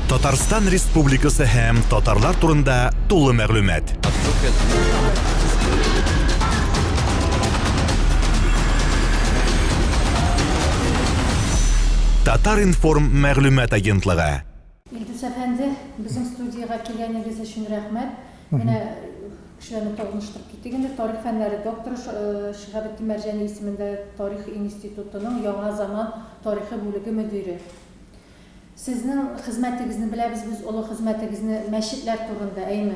Татарстан Республикасы һәм татарлар турында тулы мәгълүмат. Татар-информ мәгълүмат агентлыгы. Илдус әфәнде, безнең студиягә килгәнегез өчен рәхмәт. Менә кешеләрне таныштырып киттек инде. Тарих фәннәре докторы, Шиһабетдин Мәрҗани исемендәге тарих институтының яңа заман тарихы бүлеге мөдире. Сезнең хезмәтегезне беләбез без, олы хезмәтегезне мәчетләр турында, әйме?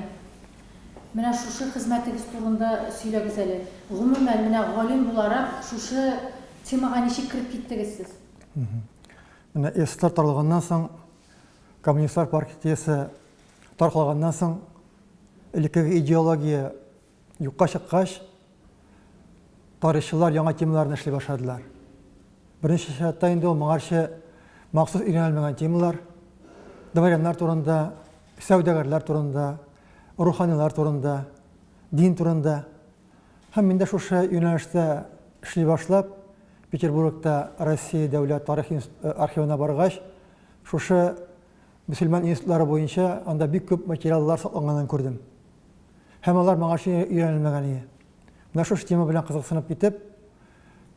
Менә шушы хезмәтегез турында сөйләгез әле. Гомумән, менә галим буларак шушы темага ничек кереп киттегез сез? Менә СССР таралганнан соң, Коммунистлар партиясе таркалганнан соң, элеккеге идеология юкка чыккач, тарихчылар яңа темаларны эшли башладылар. Беренче чиратта инде ул моңарчы махсус өйрәнелмәгән темалар, дворяннар турында, сәүдәгәрләр турында, руханилар турында, дин турында. Һәм мин дә шушы юнәлештә эшли башлап, Петербургта Россия дәүләт тарих архивына баргач, шушы мөселман институтлары буенча анда бик күп материаллар сакланганын күрдем. Һәм алар моңарчы өйрәнелмәгән иде. Менә шушы тема белән кызыксынып китеп,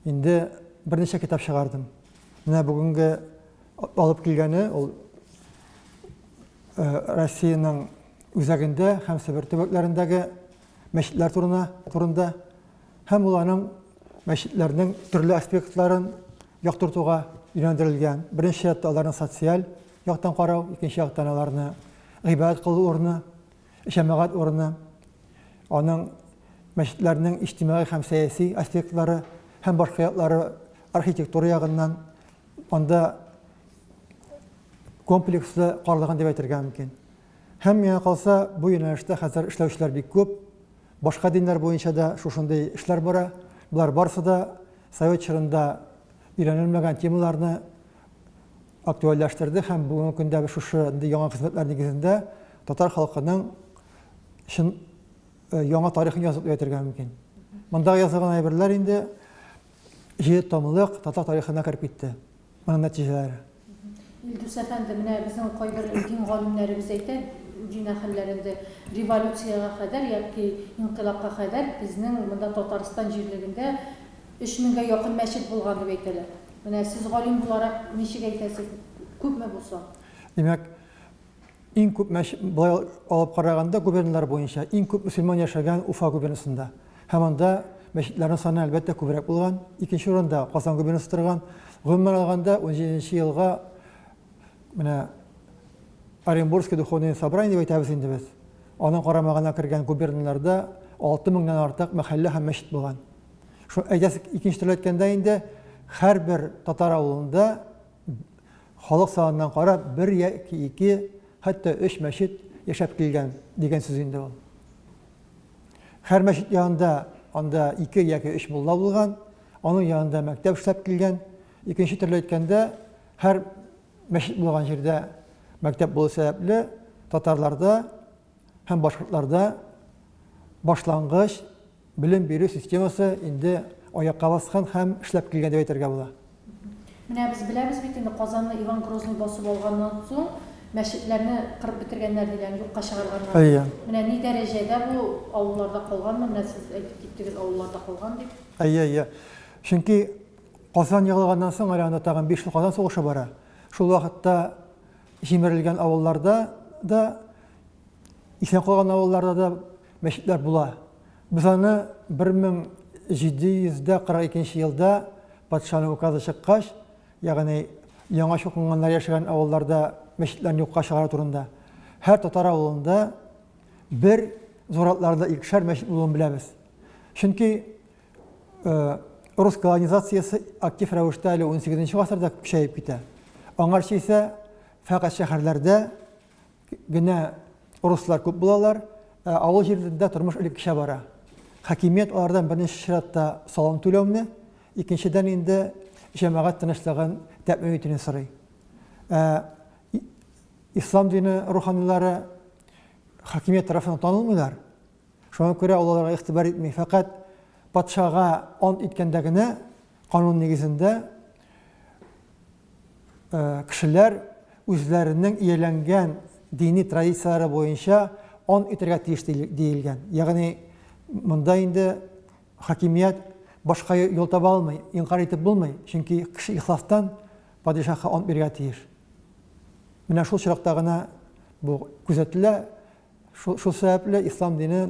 инде берничә китап чыгардым. Менә бүгенге алып килгәне ул э, Россиянең үзәгендә һәм Себер төбәкләрендәге мәчетләр турына, турында һәм ул аның мәчетләрнең төрле аспектларын яктыртуга юнәлдерелгән. Беренче чиратта аларның социаль яктан карау, икенче яктан аларны гыйбадәт кылу урыны, җәмәгать урыны, аның мәчетләрнең иҗтимагый һәм сәяси аспектлары һәм башка яклары архитектура ягыннан анда комплекслы каралган дип әйтергә мөмкин. Һәм миңа калса, бу юнәлештә хәзер эшләүчеләр бик күп. Башка диннәр буенча да шушындый эшләр бара. Болар барысы да совет чорында өйрәнелмәгән темаларны актуальләштерде һәм бүгенге көндә без шушы яңа хезмәтләр нигезендә татар халкының чын э, яңа тарихын язып өйрәтергә мөмкин. Монда язылган әйберләр инде җиде томлык татар тарихына кереп китте. Моның нәтиҗәләре. Илдус әфәнде, менә безнең кайбер дин галимнәребез әйтә, дин әһелләре инде революциягә кадәр яки инкыйлабка кадәр безнең монда Татарстан җирлегендә өч меңгә якын мәчет булган дип әйтәләр. Менә сез галим буларак ничек әйтәсез, күпме бу сан? Димәк, иң күп мәчет, болай алып караганда, губерналар буенча иң күп мөселман яшәгән Уфа губернасында. Һәм анда мәчетләрнең саны, әлбәттә, күбрәк булган. Икенче урында Казан губернасы торган. Гомумән алганда, унҗиденче елга менә Оренбургский духовный собрание дип әйтәбез инде без. Аның карамагына кергән губерналарда 6 меңнән артык мәхәллә һәм мәчет булган. Шул әйтәсе, икенче төрле әйткәндә инде, һәрбер татар авылында халык саныннан карап бер яки ике, хәтта өч мәчет яшәп килгән дигән сүз инде ул. Һәр мәчет янында анда ике яки өч мулла булган, аның янында мәктәп эшләп килгән. Икенче төрле әйткәндә, һәр мәчет булган җирдә мәктәп булу сәбәпле, татарларда һәм башкортларда башлангыч белем бирү системасы инде аякка баскан һәм эшләп килгән дип әйтергә була. Менә без беләбез бит инде, Казанны Иван Грозный басып алганнан соң мәчетләрне кырып бетергәннәр диләр, юкка чыгарганнар. Әйе. Менә ни дәрәҗәдә бу авылларда калганмы? Менә сез әйтеп киттегез, авылларда калган дип. Әйе, әйе. Чөнки Казан егылганнан соң әле анда тагын 5 ел Казан сугышы бара. Шул вакытта җимерелгән авылларда да, исән калган авылларда да мәчетләр була. Без аны 1742 елда патшаның указы чыккач, ягъни яңа чукынганнар яшәгән авылларда мәчетләрне юкка чыгару турында, һәр татар авылында бер зуратларда икешәр мәчет булуын беләбез. Чөнки э, рус колонизациясе актив рәвештә әле 18 гасырда көчәеп китә. Аңарчы исә фәкать шәһәрләрдә генә руслар күп булалар, ә авыл җирләрендә тормыш элеккечә бара. Хакимият алардан беренче чиратта салым түләүне, икенчедән инде җәмәгать тынычлыгын тәэмин итүне сорый. Ә ислам дине руханилары хакимият тарафыннан танылмыйлар. Шуңа күрә ул аларга игътибар итми. Фәкать патшага ант иткәндә генә канун нигезендә кешеләр үзләренең ияләнгән дини традицияләре буенча ант итәргә тиеш диелгән. Ягъни монда инде хакимият башка юл таба алмый, инкарь итеп булмый, чөнки кеше ихластан падишаһка ант бирергә тиеш. Менә шул чоракта гына бу күзәтелә. Шул, шул сәбәпле ислам дине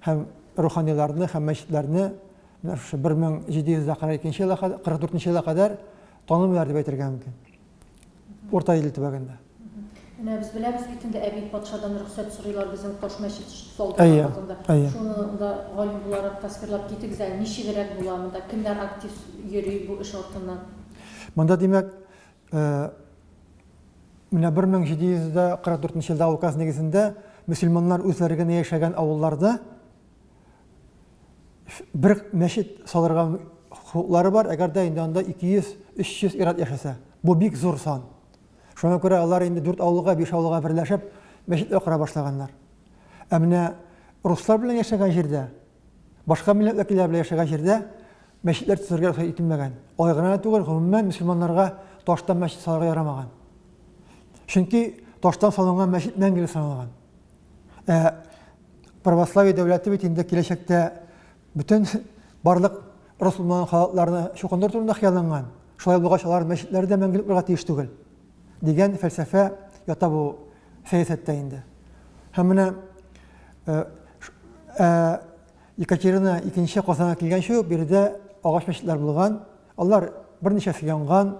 һәм руханиларны һәм мәчетләрне менә шушы 1742 елга кадәр, 44 елга кадәр танымыйлар дип әйтергә мөмкин. Урта Идел төбәгендә. Менә без беләбез бит инде Әби патшадан рөхсәт сорыйлар безнең таш мәчет салдырырга Казанда. Шуны да галим буларак тасвирлап китегез әле, ничегрәк була монда, кемнәр актив йөри бу эш артыннан? Монда, димәк, менә 1744 елдагы указ нигезендә мөселманнар үзләре генә яшәгән авылларда бер мәчет салырга хокуклары бар, әгәр дә инде анда 200-300 ир-ат яшәсә. Бу бик зур сан. Шуңа күрә алар инде 4 авылга, 5 авылга берләшеп мәчетләр кора башлаганнар. Ә менә руслар белән яшәгән җирдә, башка милләт вәкилләре белән яшәгән җирдә мәчетләр төзергә рөхсәт ителмәгән. Алай гына да түгел, гомумән мөселманнарга таштан мәчет салырга ярамаган. Чөнки таштан салынган мәчет мәңгелек саналган. Ә православие дәүләте бит инде киләчәктә бөтен барлык рус булмаган халыкларны чукындыру турында хыялланган. Шулай булгач, алар мәчетләре дә мәңгелек булырга тиеш түгел дигән фәлсәфә ята бу сәясәттә инде. Һәм менә э, э, Екатерина икенче Казанга килгәнче үк биредә агач мәчетләр булган. Алар берничәсе янган.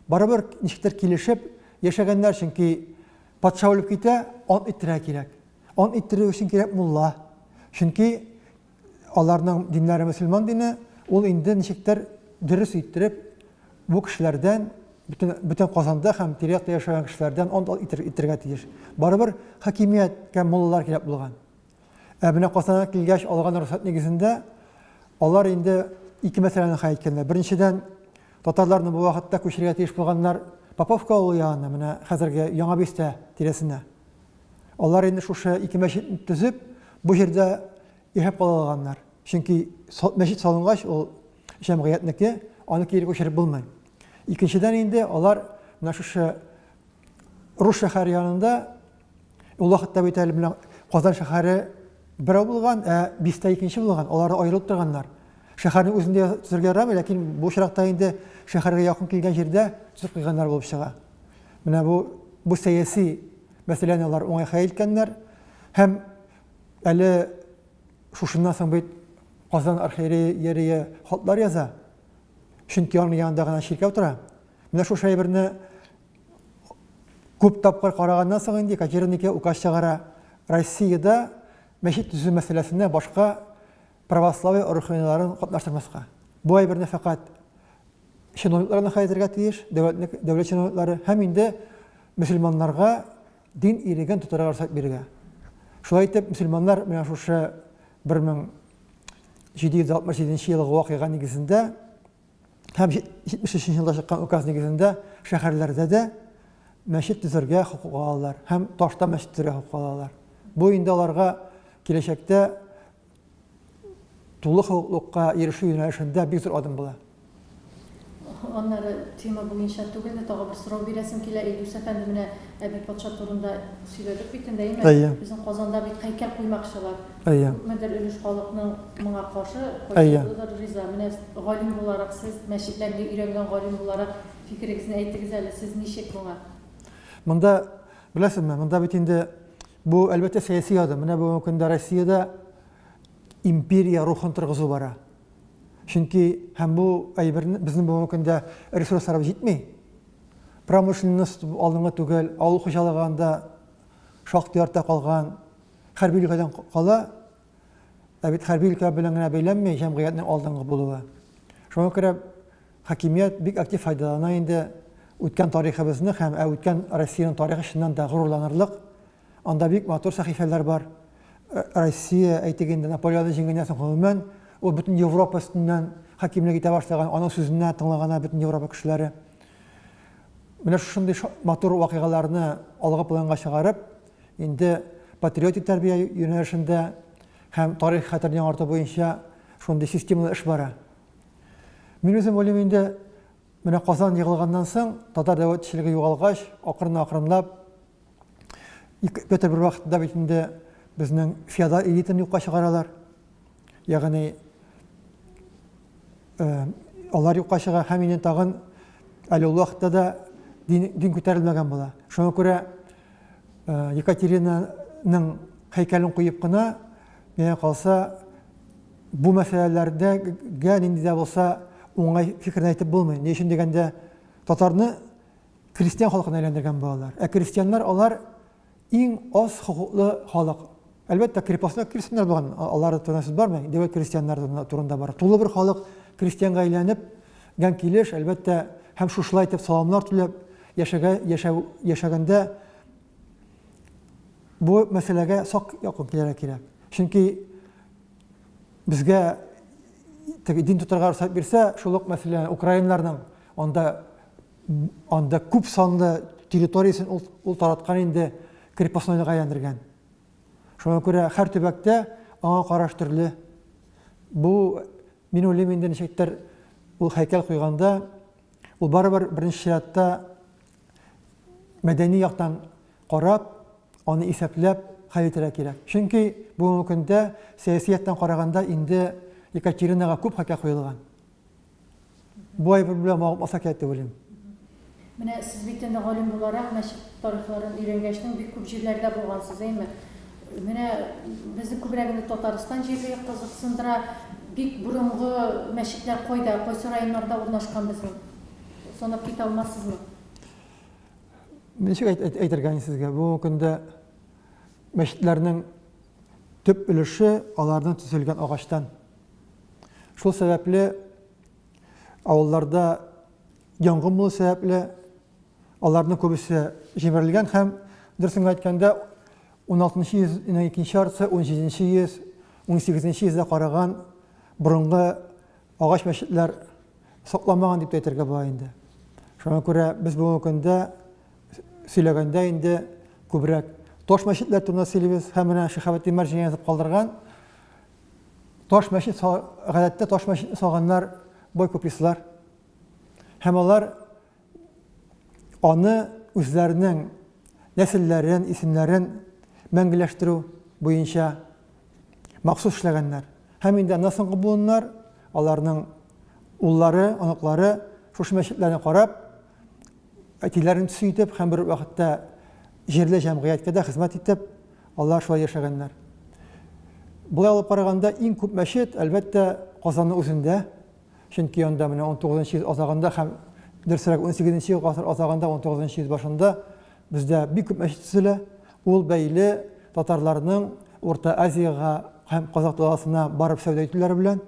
Барыбер ничектер килешеп яшәгәннәр, чөнки патша үлеп китә, ант иттерергә кирәк. Ант иттерү өчен кирәк мулла. Чөнки аларның диннәре мөселман дине, ул инде ничектер дөрес иттереп бу кешеләрдән бөтен, бөтен Казанда һәм тирә-якта яшәгән кешеләрдән ант иттерергә тиеш. Барыбер хакимияткә муллалар кирәк булган. Ә менә Казанга килгәч алган рөхсәт нигезендә алар инде ике мәсьәләне хәл иткәннәр. Беренчедән, татарларны бу вакытта күчерергә тиеш булганнар Поповка авылы янына, менә хәзерге Яңа бистә тирәсенә. Алар инде шушы ике мәчетне төзеп, бу җирдә яшәп кала алганнар. Чөнки мәчет салынгач, ул җәмгыятьнеке, аны кире күчереп булмый. Икенчедән инде алар менә шушы рус шәһәре янында Ул вакытта бит әле менә Казан шәһәре берәү булган, ә бистә икенче булган, алар аерылып торганнар. Шәһәрнең үзендә төзергә ярамый, ләкин бу очракта инде шәһәргә якын килгән җирдә төзеп куйганнар булып чыга. Менә бу бу сәяси мәсьәләне алар уңай хәл иткәннәр. Һәм әле шушыннан соң бит Казан архиерее хатлар яза. Чөнки аның янында гына чиркәү тора. Менә шушы әйберне Күп тапкыр караганнан соң инде Екатерина II указ чыгара. Россиядә мәчет төзү мәсьәләсенә башка православие руханиларын катнаштырмаска. Бу әйберне фәкать чиновниклар гына хәл итәргә тиеш, дәүләтне, дәүләт чиновниклары һәм инде мөселманнарга дин иреген тотарга рөхсәт бирергә. Шулай итеп, мөселманнар менә шушы 1767 елгы вакыйга нигезендә Һәм 73 елда чыккан указ нигезендә шәһәрләрдә дә мәчет төзергә хокук алалар һәм ташта мәчет төзергә хокук алалар. Бу инде аларга киләчәктә тулы хокуклыкка ирешү юнәлешендә бик зур адым була. Аннары тема буенча түгел дә тагы бер сорау бирәсем килә. Илдус әфәнде, менә Әби патша турында сөйләдек бит инде, әйеме? Әйе. Безнең Казанда бит һәйкәл куймакчылар. Әйе. Күпмедер өлеш халыкның моңа каршы, Әйе. кайсыдыр риза. Менә галим буларак, сез мәчетләрне өйрәнгән галим буларак фикерегезне әйтегез әле, сез ничек моңа? Монда, беләсезме, монда бит инде бу, әлбәттә, сәяси адым. Менә бүгенге көндә Россиядә империя рухын торгызу бара. Чөнки һәм бу әйберне безнең бүгенге көндә ресурсларыбыз җитми. Промышленность алдынгы түгел, авыл хуҗалыгы анда шактый артта калган. Хәрби өлкәдән кала, ә бит хәрби өлкә белән генә бәйләнми җәмгыятьнең алдынгы булуы. Шуңа күрә хакимият бик актив файдалана инде үткән тарихыбызны һәм ә үткән Россиянең тарихы чыннан да горурланырлык. Анда бик матур сәхифәләр бар. Россия, әйтик инде, Наполеонны җиңгәннән соң гомумән, ул бөтен Европа өстеннән хакимлек итә башлаган, аның сүзенә тыңлаганнар бөтен Европа кешеләре. Менә шушындый матур вакыйгаларны алгы планга чыгарып, инде патриотик тәрбия юнәлешендә һәм тарих хәтерен яңарту буенча шундый системалы эш бара. Мин үзем уйлыйм инде, Менә Казан егылганнан соң, татар дәүләтчелеге югалгач, акрын-акрынлап Петр I вакытында бит инде безнең феодал элитаны юкка чыгаралар. Ягъни э, алар юкка чыга һәм инде тагын әле ул вакытта да дин, дин күтәрелмәгән була. Шуңа күрә э, Екатеринаның һәйкәлен куеп кына, миңа калса, бу мәсьәләләрдә гә нинди дә булса уңай фикерне әйтеп булмый. Ни өчен дигәндә, татарны крестьян халкына әйләндергән булалар. Ә крестьяннар алар иң аз хокуклы халык. Әлбәттә, крепостной крестьяннар булган, алар турында сүз бармый, дәүләт крестьяннар турында бара. Тулы бер халык крестьянга әйләнеп, гән килеш, әлбәттә, һәм шушылай итеп салымнар түләп яшәгә, яшәү, яшәгәндә бу мәсьәләгә сак якын килергә кирәк. Чөнки безгә теге дин тотарга рөхсәт бирсә, шул ук мәсәлән, украиннарның анда анда күп санлы территориясен ул, ул тараткан инде крепостнойлыга әйләндергән. Шуңа күрә һәр төбәктә аңа караш төрле. Бу мин уйлыйм инде ничектер ул һәйкәл куйганда ул барыбер беренче чиратта мәдәни яктан карап, аны исәпләп хәл итәргә кирәк. Чөнки бүгенге көндә сәяси яктан караганда инде Екатеринага күп һәйкәл куелган. Бу әйбер белән мавыкмаса кирәк дип уйлыйм. Менә сез бит инде галим буларак мәчет тарихларын өйрәнгәчтен бик күп җирләрдә булгансыз, әйме? Менә безне күбрәк инде Татарстан җирлеге кызыксындыра. Бик борынгы мәчетләр кайда, кайсы районнарда урнашкан безнең? Санап китә алмассызмы? Ничек әйтергә инде сезгә? Бүгенге көндә мәчетләрнең төп өлеше аларның төзелгән агачтан. Шул сәбәпле авылларда янгын булу сәбәпле аларның күбесе җимерелгән һәм дөресен әйткәндә 16 йөзнең икенче яртысы, 17 йөз, 18 йөздә караган борынгы агач мәчетләр сакланмаган дип тә әйтергә була инде. Шуңа күрә без бүгенге көндә сөйләгәндә инде күбрәк таш мәчетләр турында сөйлибез һәм менә Шиһабетдин Мәрҗани язып калдырган таш мәчет гадәттә таш мәчетне салганнар бай купецлар. Һәм алар аны үзләренең нәселләрен, исемнәрен мәңгеләштерү буенча махсус эшләгәннәр. Һәм инде аннан соңгы буыннар, аларның уллары, оныклары шушы мәчетләрне карап, әтиләрен төсе итеп һәм бер вакытта җирле җәмгыятькә дә хезмәт итеп, алар шулай яшәгәннәр. Болай алып караганда иң күп мәчет, әлбәттә, Казанның үзендә. Чөнки анда менә 19 йөз азагында һәм дөресрәк 18 гасыр азагында 19 йөз башында бездә бик күп мәчет төзелә. Ул бәйле татарларның Урта Азиягә һәм Казак даласына барып сәүдә итүләре белән.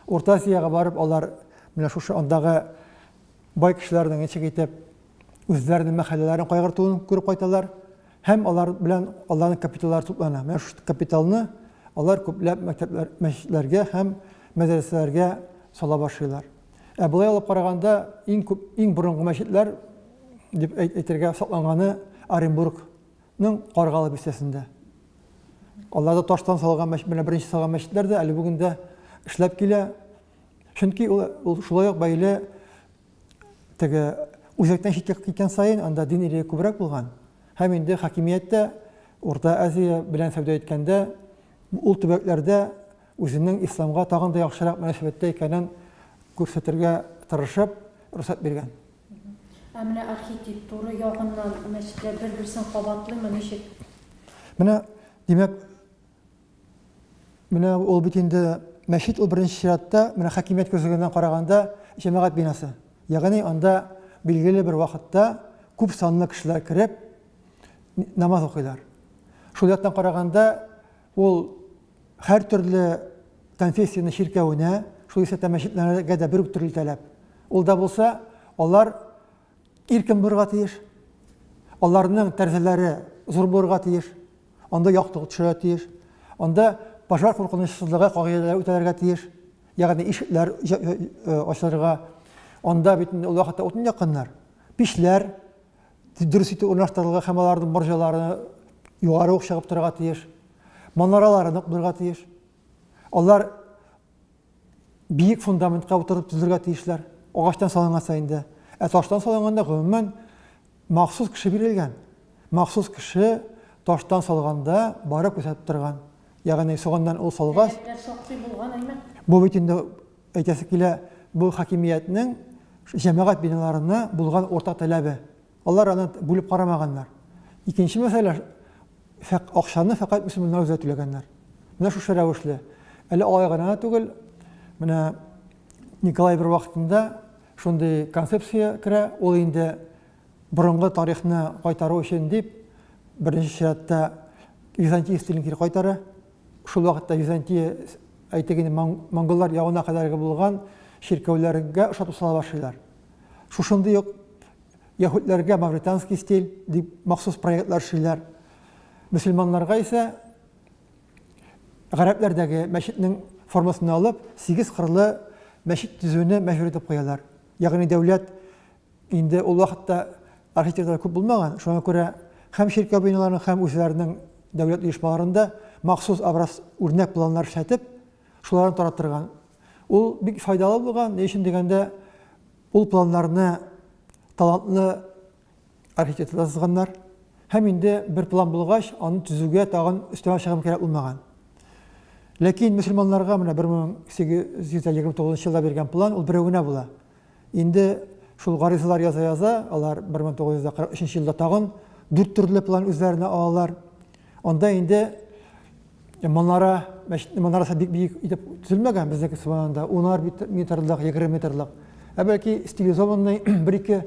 Урта Азиягә барып алар менә шушы андагы бай кешеләрнең ничек итеп үзләренең мәхәлләләрен кайгыртуын күреп кайталар һәм алар белән аларның капиталлары туплана. Менә шушы капиталны алар күпләп мәктәпләр, мәчетләргә һәм мәдрәсәләргә сала башлыйлар. Ә болай алып караганда иң күп, иң борынгы мәчетләр дип әйтергә сакланганы Оренбургның Каргалы бистәсендә. Аларда таштан салган мәчет, менә беренче салган мәчетләр дә әле бүген дә эшләп килә. Чөнки ул, ул шулай ук бәйле теге үзәктән читкә киткән саен анда дин иреге күбрәк булган. Һәм инде хакимият тә Урта Азия белән сәүдә иткәндә ул төбәкләрдә үзенең исламга тагын да яхшырак мөнәсәбәттә икәнен күрсәтергә тырышып рөхсәт биргән. Ә менә архитектура ягыннан мәчетләр бер-берсен кабатлыймы, ничек? Менә, димәк, Менә ул бит инде мәчет ул беренче чиратта менә хакимият күзлегеннән караганда җәмәгать бинасы. Ягъни анда билгеле бер вакытта күп санлы кешеләр кереп намаз укыйлар. Шул яктан караганда ул һәр төрле конфессияне чиркәвенә, шул исәптән мәчетләргә дә бер үк төрле таләп. Ул да булса, алар иркен булырга тиеш. Аларның тәрәзәләре зур булырга тиеш. Анда яктылык төшәргә тиеш. Анда пожар куркынычсызлыгы кагыйдәләре үтәлергә тиеш. Ягъни ишекләр ачылырга. Анда бит ул вакытта утын якканнар. Пишләр дөрес итеп урнаштырылырга һәм аларның морҗалары югары ук чыгып торырга тиеш. Манаралары нык булырга тиеш. Алар биек фундаментка утырып төзелергә тиешләр. Агачтан салынганса инде. Ә таштан салынганда гомумән махсус кеше бирелгән. Махсус кеше таштан салганда барып күрсәтеп торган. Ягъни соңыннан ул салгач. Таләпләр шактый булган, әйме? Бу бит инде әйтәсе килә, бу хакимиятнең җәмәгать биналарына булган уртак таләбе. Алар аны бүлеп карамаганнар. Икенче мәсьәлә, акчаны фәкать мөселманнар үзләре түләгәннәр. Менә шушы рәвешле. Әле алай гына да түгел, менә Николай I вакытында шундый концепция керә, ул инде борынгы тарихны кайтару өчен дип, беренче чиратта Византия стилен кире кайтара. Шул вакытта Византия, әйтик инде, монголлар явына кадәрге булган чиркәүләргә ошатып сала башлыйлар. Шушындый ук яһүдләргә мавританский стиль дип махсус проектлар эшлиләр. Мөселманнарга исә гарәпләрдәге мәчетнең формасын алып, сигез кырлы мәчет төзүне мәҗбүр итеп куялар. Ягъни дәүләт инде ул вакытта архитекторлар күп булмаган, шуңа күрә һәм чиркәү биналарының, һәм үзләренең дәүләт оешмаларында махсус образ үрнәк планнар эшләтеп, шуларны тараттырган. Ул бик файдалы булган, ни өчен дигәндә, ул планнарны талантлы архитекторлар сызганнар. Һәм инде бер план булгач, аны төзүгә тагын өстәмә чыгым кирәк булмаган. Ләкин мөселманнарга менә 1829 елда биргән план ул берәү генә була. Инде шул гаризалар яза-яза, алар 1943 елда тагын дүрт төрле план үзләренә алалар. Анда инде манара, мәчетнең манарасы бик биек итеп төзелмәгән, безнеке сыманында, унар метрлык, 20 метрлык. Ә бәлки стилизованный бер-ике,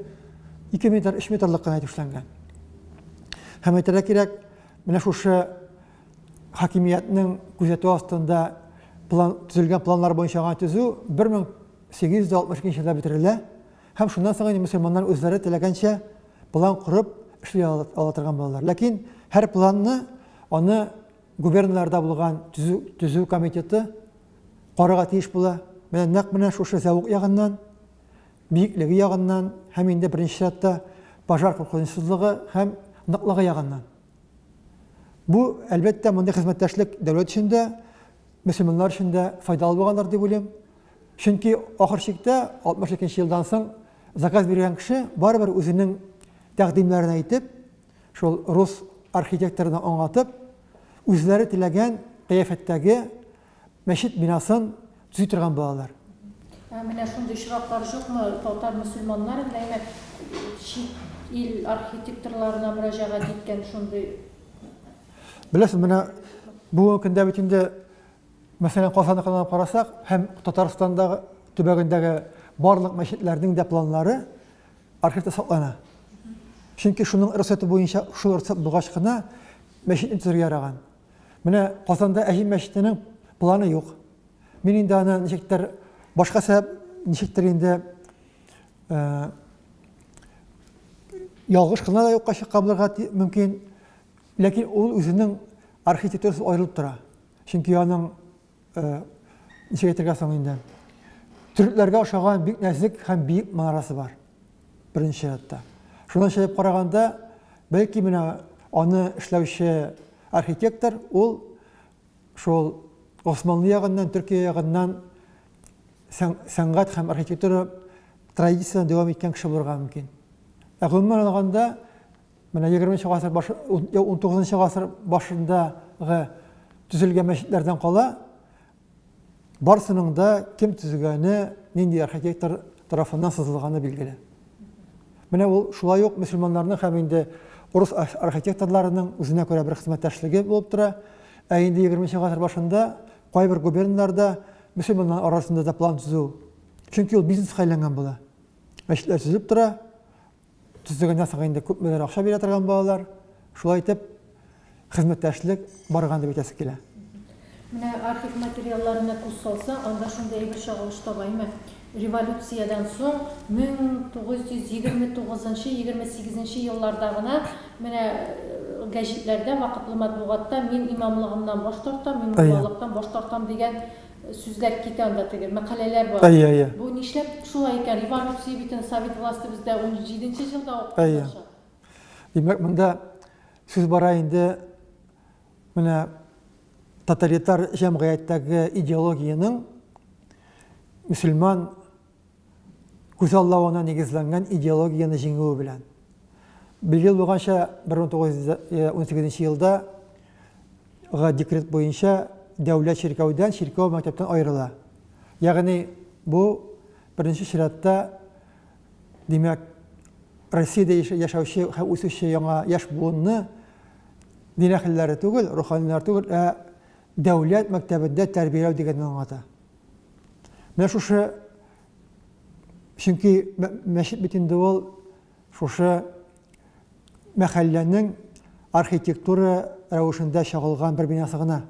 ике метр, өч метрлык кына итеп эшләнгән. Һәм әйтергә кирәк, менә шушы хакимиятнең күзәтү астында план, төзелгән планнар буенча гына төзү 1862 елда бетерелә. Һәм шуннан соң инде мөселманнар үзләре теләгәнчә план корып эшли ала торган булалар. Ләкин һәр планны аны губерналарда булган төзү, төзү комитеты карарга тиеш була. Менә нәкъ менә шушы зәвык ягыннан, биеклеге ягыннан һәм инде беренче чиратта пожар куркынычсызлыгы һәм ныклыгы ягыннан. Бу, әлбәттә, мондый хезмәттәшлек дәүләт өчен дә, мөселманнар өчен дә файдалы булгандыр дип уйлыйм. Чөнки ахыр чиктә 62 нче елдан соң заказ биргән кеше барыбер үзенең тәкъдимнәрен әйтеп, шул рус архитекторына аңлатып, үзләре теләгән кыяфәттәге мәчет бинасын төзи торган булалар. Ә менә шундый очраклар җукмы, татар мөселманнары әмма чит ил архитекторларына мөрәҗәгать иткән шундый? Беләсез, менә бүгенге көндә бит инде Мәсәлән, Казанныкын алып карасак, һәм Татарстандагы төбәгендәге барлык мәчетләрнең дә планнары архивта саклана. Чөнки шуның рөхсәте буенча, шул рөхсәт булгач кына мәчетне төзергә яраган. Менә Казанда Әҗем мәчетенең планы юк. Мин инде аны ничектер башка сәбәп, ничектер инде э, ялгыш кына да юкка чыккан булырга мөмкин. Ләкин ул үзенең архитектурасы аерылып тора. Чөнки аның, ничек әйтергә соң инде, төрекләргә ошаган бик нәзек һәм биек манарасы бар. Беренче чиратта. Шуннан чыгып караганда, бәлки менә аны эшләүче архитектор ул шул Османлы ягыннан, Төркия ягыннан сәнгать һәм архитектура традициясен дәвам иткән кеше булырга мөмкин. Ә гомумән алганда, Менә егерменче гасыр башы, унтугызынчы гасыр башындагы төзелгән мәчетләрдән кала, барысының да кем төзегәне, нинди архитектор тарафыннан сызылганы билгеле. Менә ул шулай ук мөселманнарның һәм инде урыс архитекторларының үзенә күрә бер хезмәттәшлеге булып тора. Ә инде егерменче гасыр башында кайбер губерналарда мөселманнар арасында да план төзү, чөнки ул бизнеска әйләнгән була. Мәчетләр төзелеп тора, Төзегәннән соң инде күпмедер акча бирә торган балалар. Шулай итеп, хезмәттәшлек барган дип әйтәсе килә. Менә архив материалларына күз салсаң, анда шундый әйбер чагылыш таба, әйме? Революциядән соң 1929 нчы, 28 нче елларда гына менә гәҗитләрдә, вакытлы матбугатта мин имамлыгымнан баш тартам, мин муллалыктан баш тартам дигән сүзләр китә анда теге, мәкаләләр бар. Әйе, әйе. Бу нишләп шулай икән? Революция бит инде совет власте бездә унҗиденче елда ук Әйе. урнаша. Димәк, монда сүз бара инде менә тоталитар җәмгыятьтәге идеологиянең мөселман күзаллавына нигезләнгән идеологияне җиңүе белән. Билгеле булганча, 1918 елда га декрет буенча дәүләт чиркәүдән, чиркәү мәктәптән аерыла. Ягъни бу беренче чиратта, димәк, Россиядә яшәүче һәм үсүче яңа яшь буынны дин әһелләре түгел, руханилар түгел, ә дәүләт мәктәбендә тәрбияләү дигәнне аңлата. Менә шушы, чөнки мәчет бит инде ул шушы мәхәлләнең архитектура рәвешендә чагылган бер бинасы гына.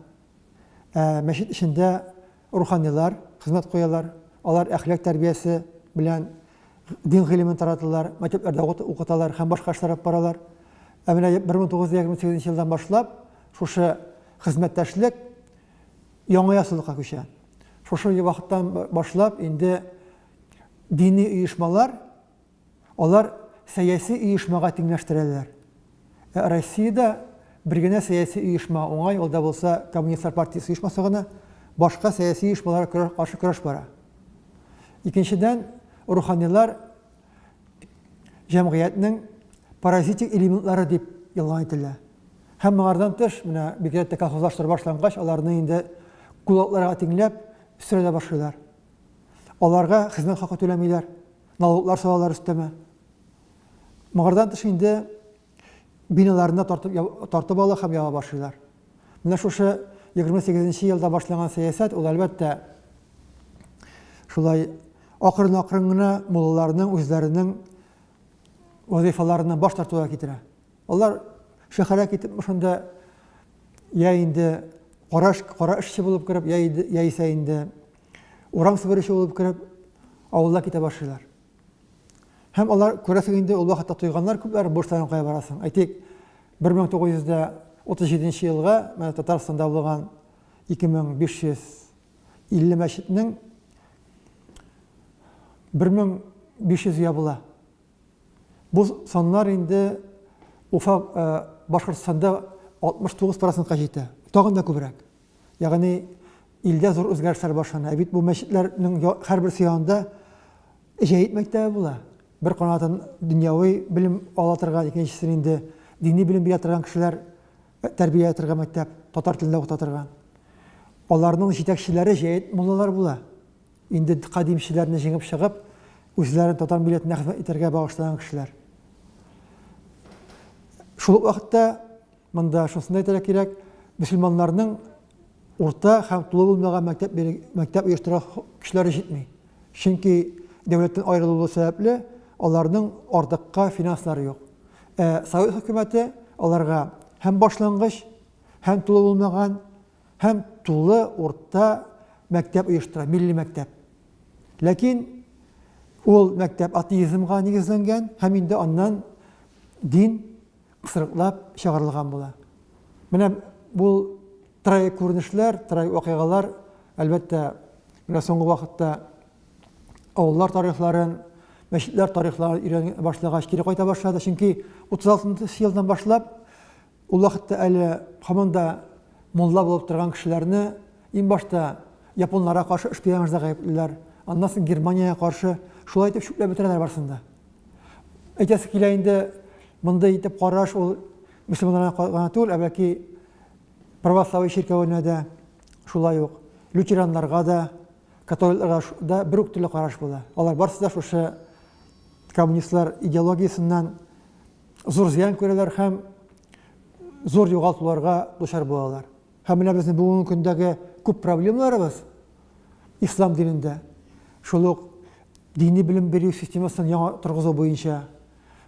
Ә мәчет эчендә руханилар хезмәт куялар, алар әхлак тәрбиясе белән дин гыйлемен тараталар, мәктәпләрдә укыталар һәм башка эшләр алып баралар. Ә менә 1928 елдан башлап шушы хезмәттәшлек яңа яссылыкка күчә. Шушы вакыттан башлап инде дини оешмалар алар сәяси оешмага тиңләштерәләр. Ә Россиядә бер генә сәяси оешма уңай, ул да булса Коммунистлар партиясе оешмасы гына, башка сәяси оешмаларга каршы көрәш бара. Икенчедән, руханилар җәмгыятьнең паразитик элементлары дип игълан ителә. Һәм моңардан тыш, менә бигрәк тә колхозлаштыру башлангач, аларны инде кулакларга тиңләп сөрә дә башлыйлар. Аларга хезмәт хакы түләмиләр, налоглар салалар өстәмә. Моңардан тыш инде биналарны тартып, тартып ала һәм яба башлыйлар. Менә шушы 28 елда башланган сәясәт, ул әлбәттә шулай акрын-акрын гына муллаларның үзләренең вазифаларыннан баш тартуга китерә. Алар шәһәргә китеп шунда я инде кара, кара эшче булып кереп, я, яисә инде урам себерүче булып кереп, авылда китә башлыйлар. Һәм алар, күрәсең инде, ул вакытта туйганнар күпләр, бу эшләрдән кая барасың? Әйтик, 1937 елга менә Татарстанда булган 2550 мәчетнең 1500 ябыла. Бу саннар инде Уфа, э, Башкортстанда 69 процентка җитә. Тагын да күбрәк. Ягъни илдә зур үзгәрешләр башлана. Ә бит бу мәчетләрнең һәрберсе янында җәет мәктәбе була. Бер канатын дөньяви белем ала торган, икенчесен инде дини белем бирә торган кешеләр тәрбия торган мәктәп, татар телендә укыта торган. Аларның җитәкчеләре җәет муллалар була. Инде кадимчеләрне җиңеп чыгып, үзләрен татар милләтенә хезмәт итәргә багышлаган кешеләр. Шул ук вакытта монда шунысын да әйтергә кирәк, мөселманнарның урта һәм тулы булмаган мәктәп мәктәп оештырырга көчләре җитми. Чөнки дәүләттән аерылуы сәбәпле, аларның артыкка финанслары юк. Ә Совет хөкүмәте аларга һәм башлангыч, һәм тулы булмаган, һәм тулы урта мәктәп оештыра, милли мәктәп. Ләкин ул мәктәп атеизмга нигезләнгән һәм инде аннан дин кысрыклап чыгарылган була. Менә бу траек күренешләр, траек вакыйгалар, әлбәттә, менә соңгы вакытта авыллар тарихларын, мәчетләр тарихларын өйрәнә башлагач, кире кайта башлады. Чөнки 36 елдан башлап, ул вакытта әле һаман да мулла булып торган кешеләрне иң башта японнарга каршы шпионажда гаеплиләр, аннан соң Германиягә каршы шулай итеп чүпләп бетерәләр барысын да. Әйтәсе килә инде, мондый итеп караш ул мөселманнарга гына түгел, ә бәлки православие чиркәвенә дә шулай ук, лютераннарга да, католикларга да бер үк төрле караш була. Алар барысы да шушы коммунистлар идеологиясеннән зур зыян күрәләр һәм зур югалтуларга дучар булалар. Һәм менә безнең бүгенге көндәге күп проблемаларыбыз ислам динендә, шул ук дини белем бирү системасын яңа торгызу буенча,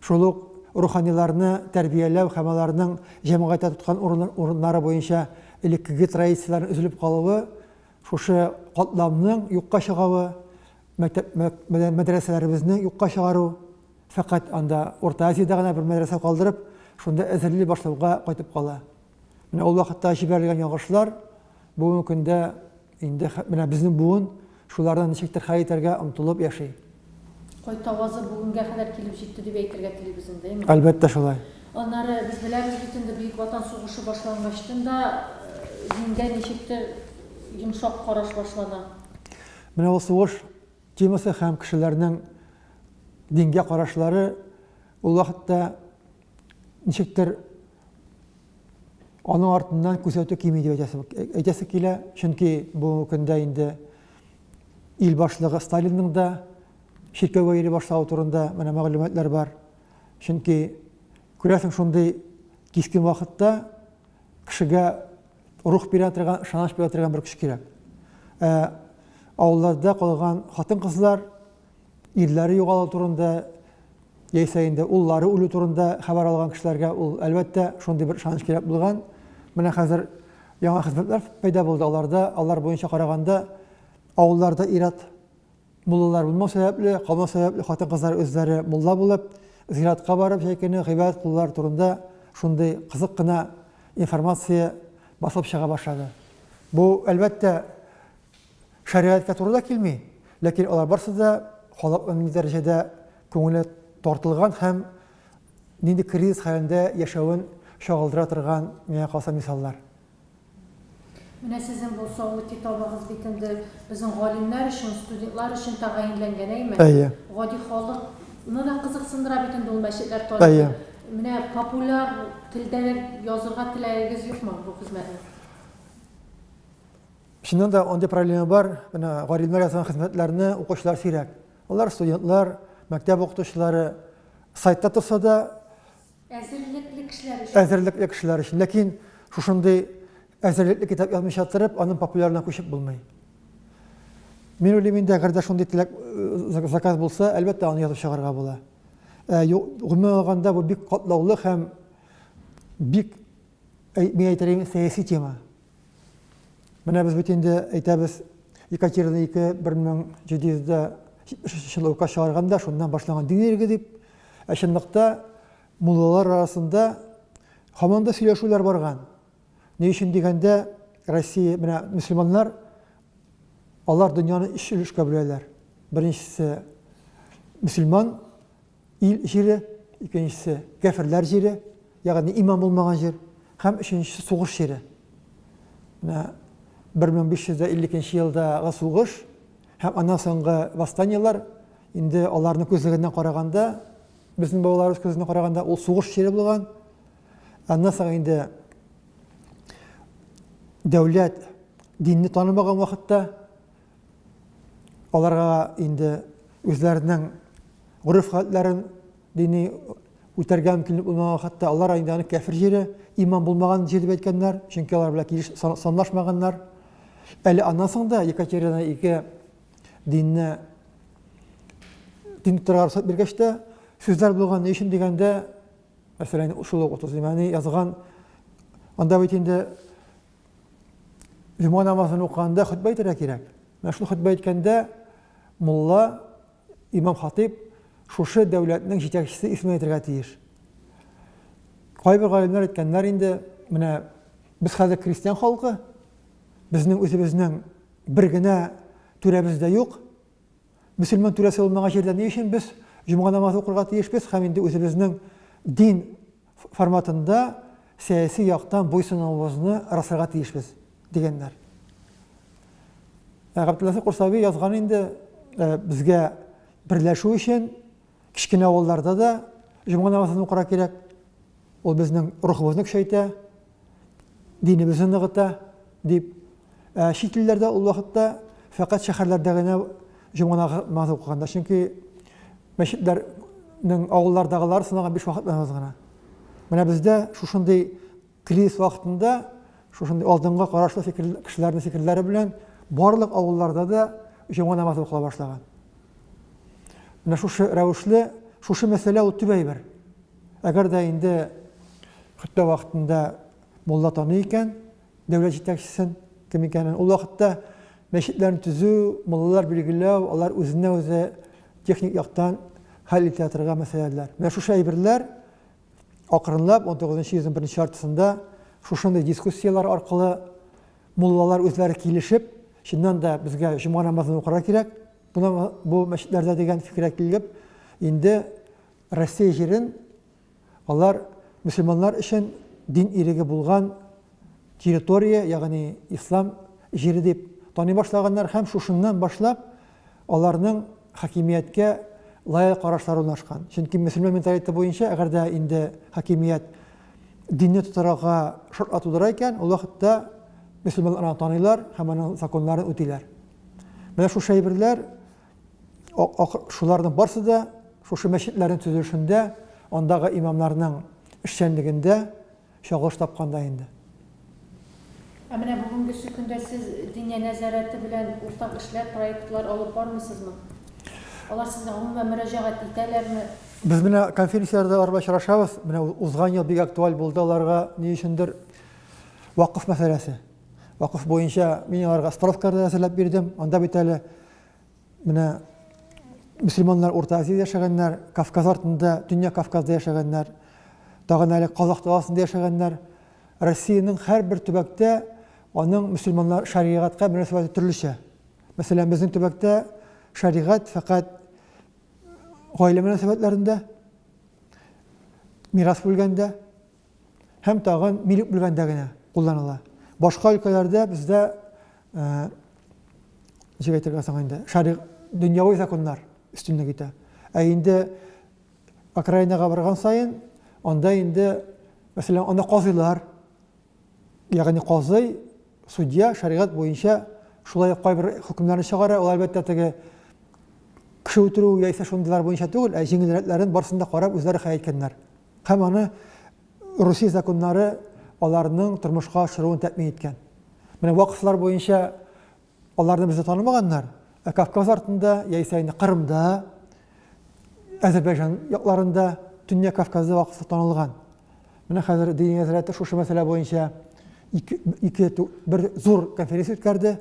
шул ук руханиларны тәрбияләү һәм аларның җәмгыятьтә тоткан урыннары буенча элеккеге традицияләрнең өзелеп калуы, шушы катламның юкка чыгуы, мәктәп, мәдрәсәләребезне юкка чыгару, фәкать анда Урта Азиядә генә бер мәдрәсә калдырып, шунда әзерли башлауга кайтып кала. Менә ул вакытта җибәрелгән ялгышлар бүгенге көндә инде менә безнең буын шуларны ничектер хәл итәргә омтылып яши. Кайтавазы бүгенгә кадәр килеп җитте дип әйтергә телибез инде, әйме? Әлбәттә шулай. Аннары без беләбез бит инде Бөек Ватан сугышы башлангачтын да дингә ничектер йомшак караш башлана. Менә ул сугыш темасы һәм кешеләрнең. Дингә карашлары ул вакытта ничектер аның артыннан күзәтү кими дип әйтәсе, әйтәсе килә, чөнки бу көндә инде ил башлыгы Сталинның да чиркәүгә йөри башлавы турында менә мәгълүматлар бар. Чөнки күрәсең, шундый кискен вакытта кешегә рух бирә торган, ышаныч бирә торган бер көч кирәк. Ә авылларда калган хатын-кызлар ирләре югалу турында яисә инде уллары үлү турында хәбәр алган кешеләргә ул, әлбәттә, шундый бер ышаныч кирәк булган. Менә хәзер яңа хезмәтләр пәйда булды. Аларда, алар буенча караганда, авылларда ир-ат муллалар булмау сәбәпле, калмау сәбәпле хатын-кызлар үзләре мулла булып, зиратка барып җәй көне гыйбадәт кылулар турында шундый кызык кына информация басылып чыга башлады. Бу, әлбәттә, шәригатькә туры да килми, ләкин алар барсы да халыкның ни дәрәҗәдә күңеле тартылган һәм нинди кризис хәлендә яшәвен чагылдыра торган, миңа калса, мисаллар. Менә сезнең бу соңгы китабыгыз бит инде безнең галимнәр өчен, студентлар өчен тәгаенләнгән, әйме? Әйе. Гади халыкны да кызыксындыра бит инде ул мәчетләр тарихы. Әйе. Менә популяр телдә язырга теләгегез юкмы бу хезмәтне? Чыннан да андый проблема бар. Менә галимнәр язган хезмәтләрне укучылар сирәк. Алар студентлар, мәктәп укытучылары сайтта торса да, әзерлекле кешеләр өчен. Әзерлекле кешеләр өчен. Ләкин шушындый әзерлекле китап язмыйча торып, аның популярына күчеп булмый. Мин уйлыйм инде, әгәр дә шундый теләк э, заказ булса, әлбәттә, аны язып чыгарга була. Ә, гомумән алганда бу бик катлаулы һәм бик, мин әйтер идем, сәяси тема. Менә без бит инде әйтәбез, Екатерина II 1773 елда указ чыгарганда шуннан башланган дин иреге дип. Ә чынлыкта муллалар арасында һаман да сөйләшүләр барган. Ни өчен дигәндә, Россия, менә мөселманнар алар дөньяны өч өлешкә бүләләр. Беренчесе мөселман ил җире, икенчесе кәферләр җире, ягъни иман булмаган җир, һәм өченчесе сугыш җире. Менә 1552 елдагы сугыш һәм аннан соңгы восстаниеләр инде аларның күзлегеннән караганда, безнең бабаларыбыз күзеннән караганда, ул сугыш җире булган. Аннан соң инде дәүләт динне танымаган вакытта Аларга инде үзләренең гореф-гадәтләрен дини үтәргә мөмкинлек булмаган хәтта алар инде аны кәфер җире, иман булмаган җир дип әйткәннәр, чөнки алар белән килеш санлашмаганнар. Әле аннан соң да Екатерина II динне дин тотарга рөхсәт биргәч тә, сүзләр булган ни өчен дигәндә, мәсәлән, шул ук 30 имани язган, анда бит инде Җомга намазын укыганда хөтбә әйтергә кирәк. Менә шул хөтбә әйткәндә мулла, имам хатип шушы дәүләтнең җитәкчесе исемен әйтергә тиеш. Кайбер галимнәр әйткәннәр инде, менә без хәзер крестьян халкы, безнең үзебезнең бер генә түрәбез дә юк. Мөселман түрәсе булмаган җирдә ни өчен без җомга намазы укырга тиешбез һәм инде үзебезнең дин форматында сәяси яктан буйсынуыбызны расларга тиешбез, дигәннәр. Ә Габделнасыйр Курсави язган инде э, безгә берләшү өчен кечкенә авылларда да җомга намазын укырга кирәк. Ул безнең рухыбызны көчәйтә, динебезне ныгыта дип. Ә чит илләрдә ул вакытта фәкать шәһәрләрдә генә җомга намазы укыганнар. Чөнки мәчетләрнең авыллардагылары саналган 5 вакыт намаз гына. Менә бездә шушындый кризис вакытында шушындый алдынгы карашлы фикер, кешеләрнең фикерләре белән барлык авылларда да җомга намазы укыла башлаган. Менә шушы рәвешле, шушы мәсьәлә ул төп әйбер. Әгәр дә инде хөтбә вакытында мулла таный икән, дәүләт җитәкчесен кем икәнен, ул вакытта мәчетләрне төзү, муллалар билгеләү, алар үзенә-үзе техник яктан хәл итә торган мәсьәләләр. Менә шушы әйберләр акрынлап 19 йөзнең беренче яртысында шушындый дискуссияләр аркылы муллалар үзләре килешеп, чыннан да безгә җомга намазын укырга кирәк, бу мәчетләрдә дигән фикергә килеп, инде Россия җирен алар мөселманнар өчен дин иреге булган территория, ягъни ислам җире дип таный башлаганнар һәм шушыннан башлап аларның хакимияткә лояль карашлар урнашкан. Чөнки мөселман менталитеты буенча, әгәр дә инде хакимият динне тотарга шартлар тудыра икән, ул вакытта мөселманнар аны таныйлар һәм аның законнарын үтиләр. Менә шушы әйберләр, шуларның барсы да шушы мәчетләрнең төзелешендә, андагы имамнарның эшчәнлегендә чагылыш тапкан да инде. Ә менә бүгенгесе көндә сез Диния нәзарәте белән уртак эшләр, проектлар алып бармыйсызмы? Алар сезгә гомумән мөрәҗәгать итәләрме? Без менә конференцияләрдә алар белән очрашабыз. Менә узган ел бик актуаль булды аларга ни өчендер вакыф мәсьәләсе. Вакыф буенча мин аларга справкалар да әзерләп бирдем. Анда бит әле менә мөселманнар Урта Азиядә яшәгәннәр, Кавказ артында, Төньяк Кавказда яшәгәннәр, тагын әле Казах даласында яшәгәннәр. Россиянең һәрбер төбәктә аның мөселманнар шәригатькә мөнәсәбәте төрлечә. Мәсәлән, безнең төбәктә шәригать фәкать гаилә мөнәсәбәтләрендә, мирас бүлгәндә һәм тагын милек бүлгәндә генә кулланыла. Башка өлкәләрдә бездә ничек әйтергә соң инде, шәригать дөньяви законнар өстенлек итә. Ә инде окраинага барган саен, анда инде, мәсәлән, анда казыйлар, ягъни казый, судья шәригать буенча шулай ук кайбер хөкемнәрне чыгара, ул әлбәттә теге кеше үтерү яисә шундыйлар буенча түгел, ә җиңелрәкләрен барысын да карап үзләре хәл иткәннәр. Һәм аны Русия законнары аларның тормышка ашыруын тәэмин иткән. Менә вакыфлар буенча аларны бездә танымаганнар, ә Кавказ артында, яисә инде Кырымда, Әзербайҗан якларында, Төньяк Кавказда вакыфлар танылган. Менә хәзер Диния нәзарәте шушы мәсьәлә буенча ике, ике, бер зур конференция үткәрде,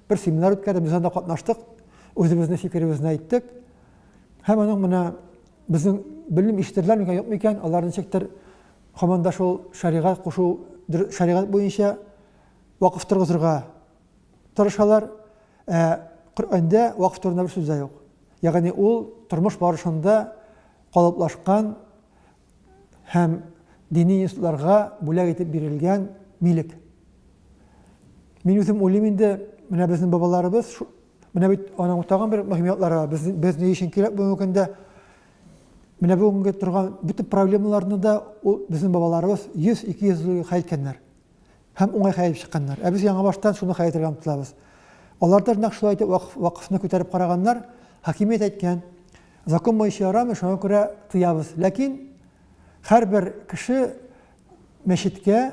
бер семинар үткәрде, без анда катнаштык, үзебезнең фикеребезне әйттек. Һәм аның менә безнең белмим ишетерләр микән, юк микән, алар ничектер һаман да шул шәригать кушу, шәригать буенча вакыф торгызырга тырышалар. Ә Коръәндә вакыф турында бер сүз дә юк. Ягъни ул тормыш барышында калыплашкан һәм дини институтларга бүләк итеп бирелгән милек. Мин үзем уйлыйм инде, менә безнең бабаларыбыз, менә бит аның тагын бер мөһим яклары бар. Без, без ни өчен кирәк бүгенге көндә? Менә бүгенге торган бөтен проблемаларны да ул безнең бабаларыбыз 100-200 ел хәл иткәннәр. Һәм уңай хәл итеп чыкканнар. Ә без яңа баштан шуны хәл итәргә омтылабыз. Алар да нәкъ шулай итеп вакыф, вакыфны күтәреп караганнар. Хакимият әйткән, закон буенча ярамый, шуңа күрә тыябыз. Ләкин һәрбер кеше мәчеткә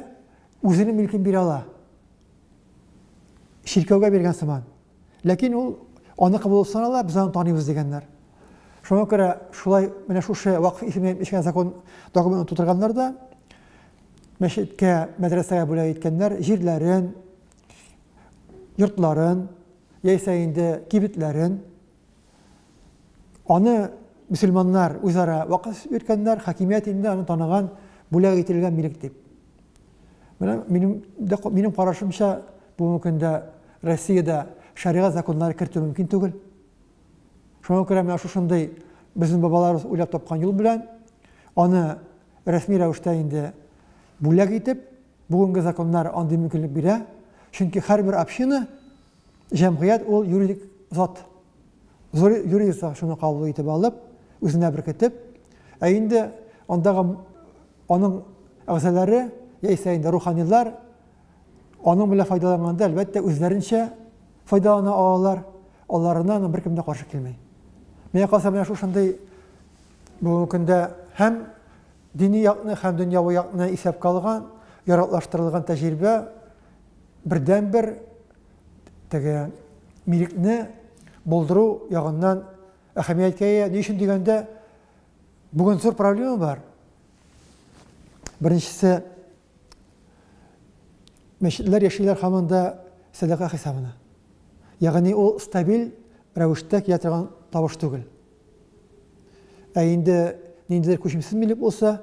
үзенең милкен бирә ала. Чиркәүгә биргән сыман. Ләкин ул аныкы булып санала, без аны таныйбыз дигәннәр. Шуңа күрә шулай менә шушы вакыф исеменә эчкән закон документын тутырганнар да, мәчеткә, мәдрәсәгә бүләк иткәннәр җирләрен, йортларын, яисә инде кибетләрен. Аны мөселманнар үзара вакыф йөрткәннәр, хакимият инде аны таныган, бүләк ителгән милек дип. Менә минем, минем карашымча, бүгенге көндә Россиядә шәригать законнары кертү мөмкин түгел. Шуңа күрә менә шушындый безнең бабаларыбыз уйлап тапкан юл белән аны рәсми рәвештә инде бүләк итеп, бүгенге законнар андый мөмкинлек бирә. Чөнки һәрбер община, җәмгыять ул юридик зат. Зур юридик зат шуны кабул итеп алып, үзенә беркетеп, ә инде андагы аның әгъзалары, яисә инде руханилар аның белән файдаланганда, әлбәттә, үзләренчә файдалана алалар, аларына аның беркем дә каршы килми. Миңа калса, менә шушындый бүгенге көндә һәм дини якны, һәм дөньяви якны исәпкә алган, яраклаштырылган тәҗрибә бердәнбер теге милекне булдыру ягыннан әһәмияткә ия. Ни өчен дигәндә, бүген зур проблема бар. Беренчесе, мәчетләр яшиләр һаман да сәдака хисабына. Ягъни ул стабиль рәвештә килә торган табыш түгел. Ә инде ниндидер күчемсез милек булса,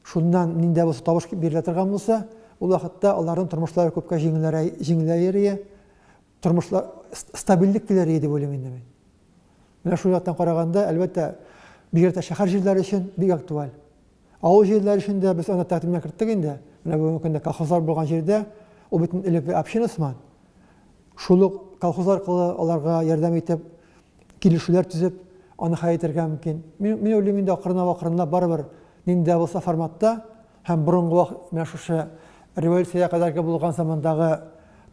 шуннан нинди булса табыш бирелә торган булса, ул вакытта аларның тормышлары күпкә җиңеләер иде, тормышлар стабильлек килер иде дип уйлыйм инде мин. Менә шул яктан караганда, әлбәттә, бигрәк тә шәһәр җирләре өчен бик актуаль. Авыл җирләре өчен дә без аны тәкъдимгә керттек инде. Менә бүгенге көндә колхозлар булган җирдә, ул бит элекке община сыман. Шул ук колхоз аркылы аларга ярдәм итеп, килешүләр төзеп, аны хәл итәргә мөмкин. Мин, мин уйлыйм инде акрынлап-акрынлап барыбер нинди дә булса форматта һәм борынгы вакыт менә шушы революциягә кадәрге булган замандагы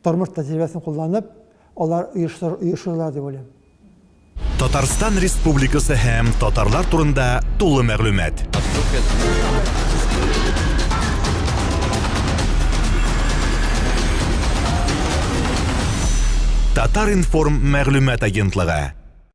тормыш тәҗрибәсен кулланып, алар оештыр, оешырлар дип уйлыйм. Татарстан Республикасы һәм татарлар турында тулы мәгълүмат. Татар-информ мәгълүмат агентлыгы.